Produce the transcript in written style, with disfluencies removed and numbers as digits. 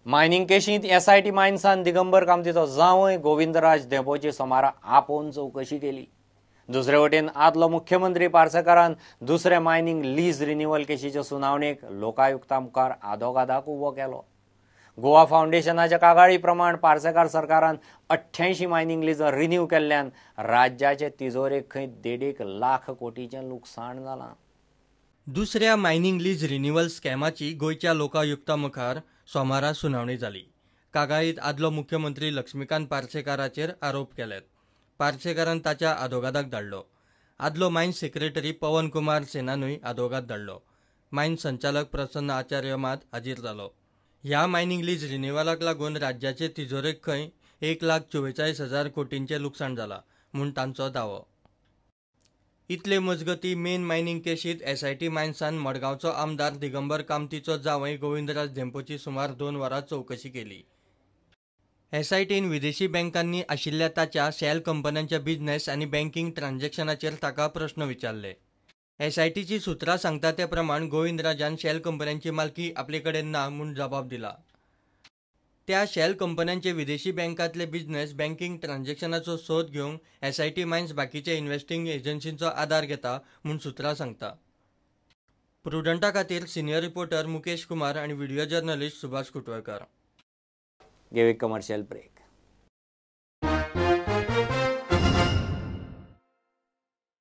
Mining केशींत SIT मायन्सान दिगंबर कामतीचो जावंय गोविंदराज धेंपोची सोमारा आपोवन चवकशी केली. दुसरे वटेन आदलो मुख्यमंत्री पार्सेकारान दुसरे मायनिंग लीज रिन्युअल केशीचे सुनावणेक लोकायुक्ता मुखार आदोगादाक उबो केलो. गोवा फावंडेशनाच्या कागाळी प्रमाण पार्सेकार सरकारान 88 मायनिंग लीज रिन्यू केल्ल्यान राज्याचे तिजोरेक खंय 1.5 लाख कोटीचें लुकसाण जालां. दुसऱ्या मायनिंग लीज रिन्युअल स्कॅमाची गोंयच्या लोकायुक्ता मुखार सोमारा सुनावणी जाली. कागाळीत आदलो मुख्यमंत्री लक्ष्मीकांत पार्सेकाराचेर आरोप केल्यात. पार्सेकारान ताच्या आदोगादाक धाडलो. आदलो मायन्स सेक्रेटरी पवन कुमार सेनानूय आदोगाद धाडलो. मायन्स संचालक प्रसन्न आचार्य मात हाजीर जालो. ह्या मायनिंग लीज रिन्युअलाक लागून राज्याचे तिजोरेक खंय 1,44,000 कोटींचें लुकसाण जालां म्हूण तांचो दावो. इतले मजगती मेन मायनिंग केशींत एसआयटी मायन्सान मडगांवचो आमदार दिगंबर कामतीचो जावंय गोविंदराज धेंपोची सुमार 2 वरां चवकशी केली. एसआयटीन विदेशी बँकांनी आशिल्ल्या ताच्या शेल कंपन्यांच्या बिझनेस आनी बँकिंग ट्रान्झॅक्शनाचेर ताका प्रस्न विचारले. एसआयटीची सूत्रां सांगता ते प्रमाण गोविंदराजान शेल कंपन्यांची मालकी आपले कडेन ना म्हूण जबाब दिला. त्या शेल कंपन्यांचे विदेशी बँकांतले बिझनेस बँकिंग ट्रान्झॅक्शनाचो सोद घेवंक एसआयटी मायन्स बाकीच्या इन्व्हेस्टिंग एजन्सींचो आदार घेता म्हूण सूत्रां सांगता. प्रुडंटा खातीर सिनियर रिपोर्टर मुकेश कुमार आनी व्हिडिओ जर्नलिस्ट सुभाष कुटवळकर. घेवया कमर्शियल ब्रेक.